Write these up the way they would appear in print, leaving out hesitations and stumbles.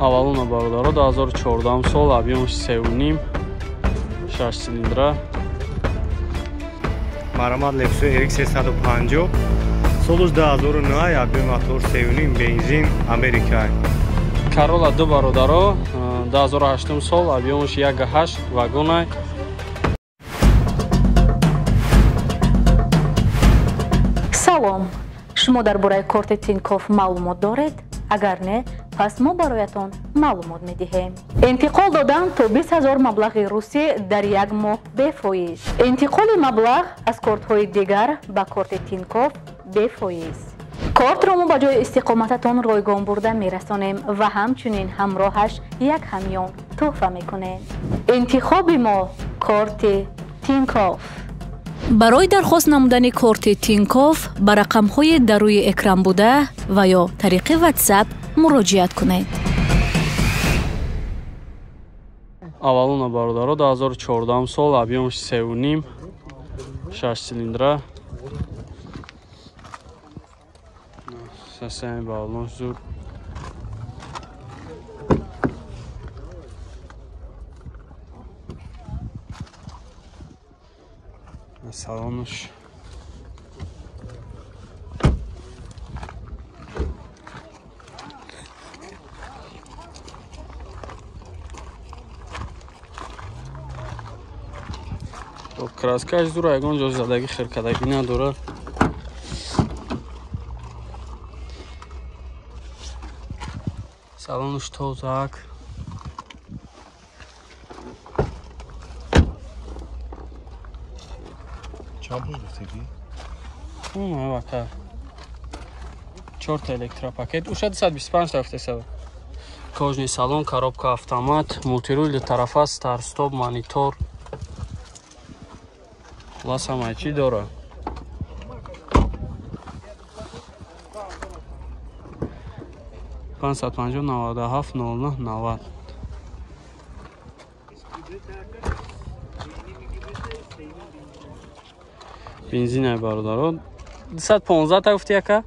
Авалона бародаро 2014 сол, объемш 3.5, 6 цилиндра. Марамат Lexus RX 350, солш 2009, объем мотор 3.5, бензин, Америка. Corolla 2 бародаро 2008 сол, объемш 1.8, вагонай. Салом. Шумо дар бораи корти Тинькофф маълумот доред? Агар не, пас мо бароятон маълумот медиҳем. Интиқол додан то 20 000 маблағи русӣ дар як моҳ бефоиз. Интиқоли маблағ аз кортҳои дигар ба корти Тинькофф бефоиз. Кортро мо ба ҷои истиқомататон ройгон бурда мерасонем ва ҳамчунин ҳамроҳаш як ҳамён тӯҳфа мекунем. Интихоби мо корти Тинькофф. Барои дархост намудани корти Тинькофф ба рақамҳои дар рӯи экран буда ва ё тариқи WhatsApp муроҷиат кунед. Авалона бародаро 2014 сол, объемш 3.5, 6 цилиндра. Сасаи балон зур. Салонуш. Краскаш дура, ягон ҷо задагӣ хиркадагӣ надорад. Салонуш тозак. Чанд пул гуфтагӣ? Вака. 4 электропакет. Уша 225 та гуфтесава. Кожный салон, коробка автомат, мультируль тарафа, старт-стоп, монитор. Хулас ҳамаи чӣ дора. 550 97 09 90. Бензин бародаро 215 та гуфти яка?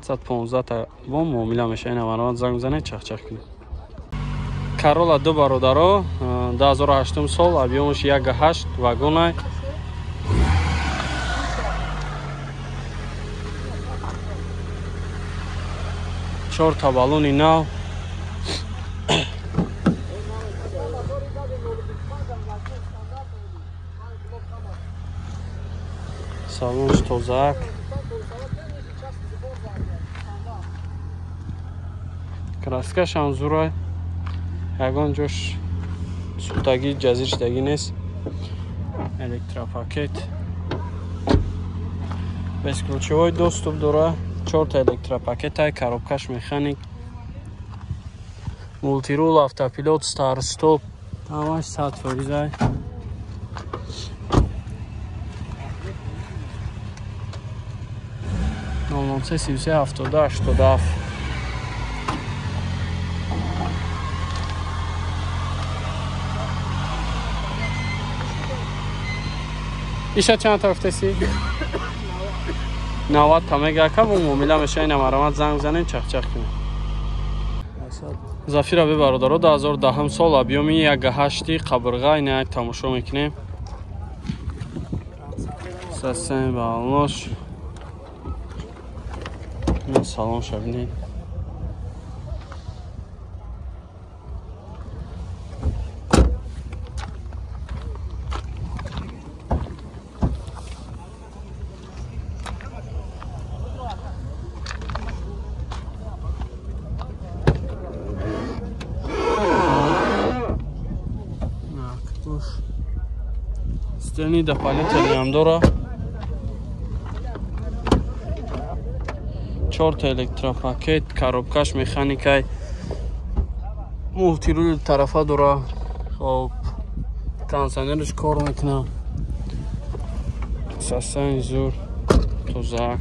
215 та бо муомила меша. Ина баромад занг бизанед, чахчах кунед. Corolla 2 бародаро 2008 сол, объемш 1.8, вагонай. Чор та балони нав. Салонш тозак. Краскаш ҳам зурай. Ягон ҷош сӯхтагӣ, ҷазир шудагӣ нест. Электропакет. Бесключевой доступ дора. 4 та электропакетай, коробкаш механик. Мультирул, автопилот, старт-стоп. Ҳамаш 100%. 0 03 33 72 87. Иша чанд та гуфтеси? 90 та мега ака, бо муомила меша. Ина марамат занг бизанем, чахчах кунем. Зафира бе бародаро 2010 сол, объеми 1.8, қабырға. Ина як тамошо мекунем. Сасен балош. Салон шабинед. Стени да палетелиам дора. 4 та электропакет, коробкаш механикай, мультирул тарафа дора. Хоб, кондиционерш кор мекунад. Сасан зур, тозак.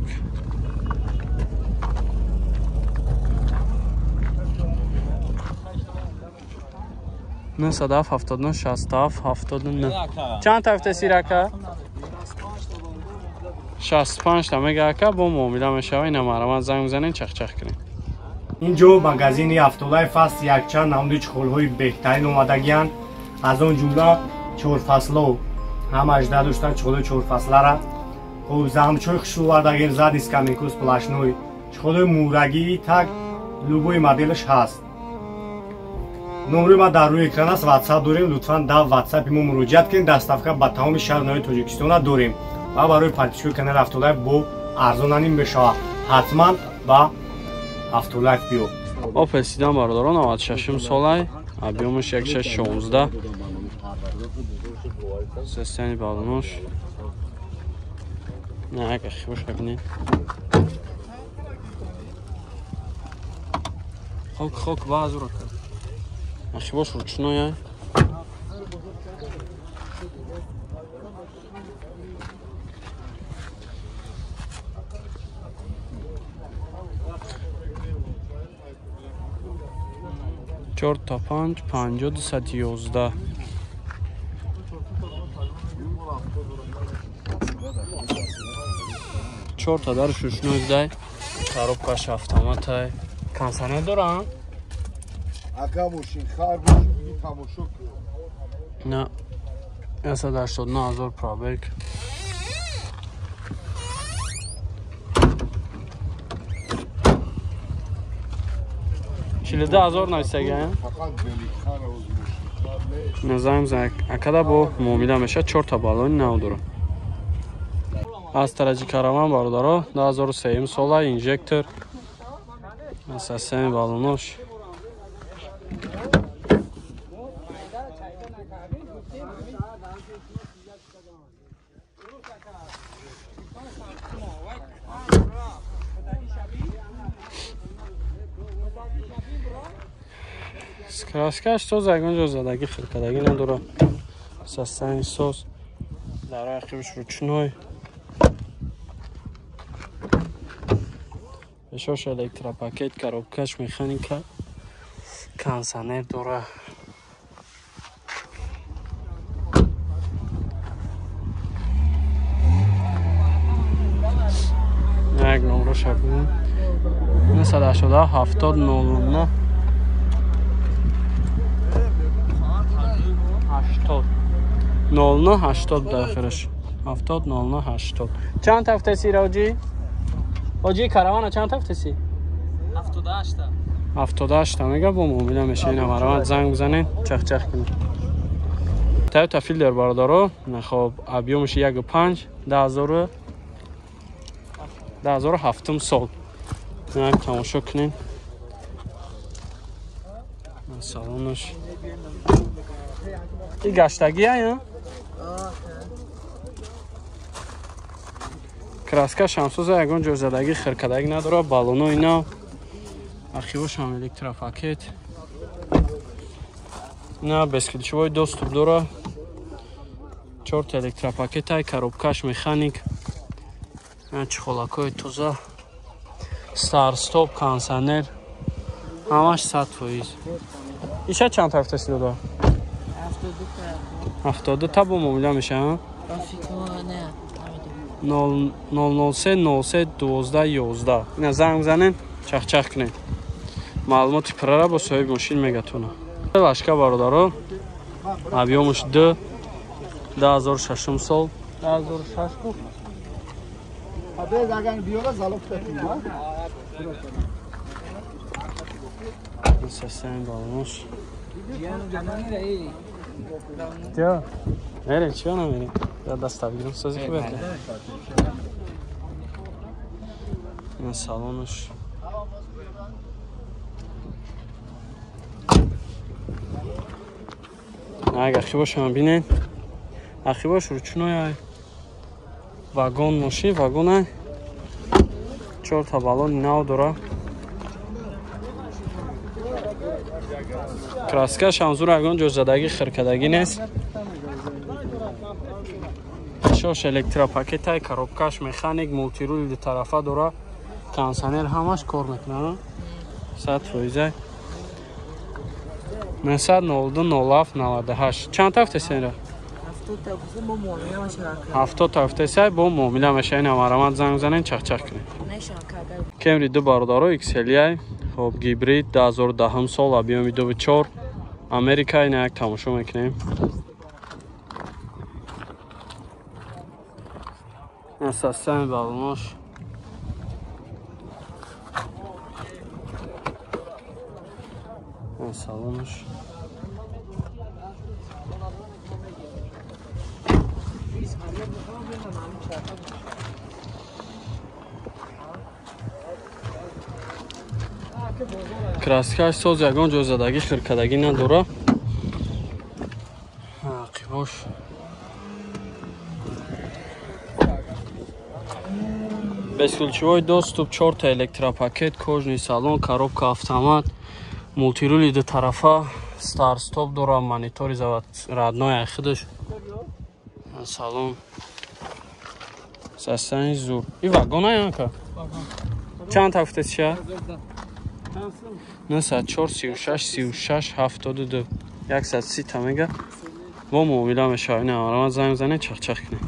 97 79 67 79. Чанд та гуфтеси рака? 65 та мега ака, бо муомила мешава. Ина марамат занг бизанед, чахчах кунед. Инҷо магазини Автолайф аст, якчанд намуди чехолҳои беҳтарин омадагиянд. Аз он ҷумла чорфасло ҳамаш дадоштан чехолҳои чорфаслара. Хоб замчои хушрӯ овардагем, задний скамейку сплошной. Чехолҳои мурагӣ так любой моделаш ҳаст. Номери ма дар рӯи экран аст, WhatsApp дорем. Лутфан дар WhatsApp-и мо муроҷиат кунед. Доставка ба тамоми шаҳру ноҳияи Тоҷикистона дорем ва барои подписчикои канали Автолайф бо арзонаним мешавад. Ҳатман ба Автолайф биё. Опел седан бародарон 96 солай, объёмаш 1616. Состояние баллонош. Не, як хибош бибинед. Хок хок базура кард. Ахибош ручной. Чор та панҷ, панҷо 211. Чор та дар ручной дай. Коробкаш автоматай. Консонер дорам? Ака мошин хар бош, биги тамошо кун. На. 189 000 пробег. Чилда ҳазор нависага. Назаем за акада бо муомила меша 4 та баллони нав дора. Аз тараҷи караван бародаро 2003 сола инжектор. Асасен баллонош. Краскаш соз ягон ҷо задагӣ хиркадагӣ надора. Состояние соз. Дар ақибаш ручной. Пешош электропакет, коробкаш механика, консонер дора. Як номроша бинем. 987 70 09 80 09 80 дар охираш 70 09 80. Чанд тафтаси роҷи? Оҷи каравана чанд тафтаси? 78 та. 78 та мега бо муомила меша. Ина марамат занг бизанед, чах-чах кунед. Toyota Fielder бародаро, хоб объёмаш 1.5 2007 сол. Як тамошо кунед. Салонаш. И гаштагӣ ая? Краска шамсоза ягон ҷо задагӣ хиркадагӣ надора, баллоно ина. Архивошам электропакет. На бесключевой доступ дора. 4 электропакетай, коробкаш механик. Чехолакои тоза. Старт-стоп, кондиционер. Ҳамаш 100%. Иша чанд тафтаси дода? 72 та бо муомила меша? 003 03 12 11. Ина занг бизанед, чах-чах кунед. Маълумоти пурра бо соҳиби мошин мегатона. Лашка бародаро, объёмаш 2 2006 сол. 2006 гуфт. Состояние баллонош. Тя, мерем, чиё намерем? Я даста бигирам, сози хуб это. На салонаш. Аг ахибошам бинед. Ахибош ручной ай. Вагон мошин, вагон ай. 4 та баллон нав дора. Краска шамзур ягон ҷо задагӣ хиркадагӣ нест. Шош электропакетай, коробкаш механик, мултирул дутарафа дора. Кондиционер ҳамаш кор мекунад. 100%. 902 07 98. Чанд тафтаси ира? 70 тафтаси бо муомила меша. Ина марамат занг бизанед, чах-чах кунед. Кемри ду бародаро XLI. Хоб, гибрид 2010 сол, объёми 2.4, Америка. Ина як тамошо мекунем. Асасан балонош. Салонош. Краскаш соз, ягон ҷо задагӣ, хиркадагӣ надора. Қибош. Бесключевой доступ, чорта электропакет, кожаный салон, коробка автомат, мультирули ду тарафа, старт-стоп дора, монитори завод родной худаш. Салон. Састани зур. И вагона янка? Чанд ҳафташа? 904 36 36 72 130 та мега. Бо муомила мешава. Ина марамат занг занед, чахчах кунед.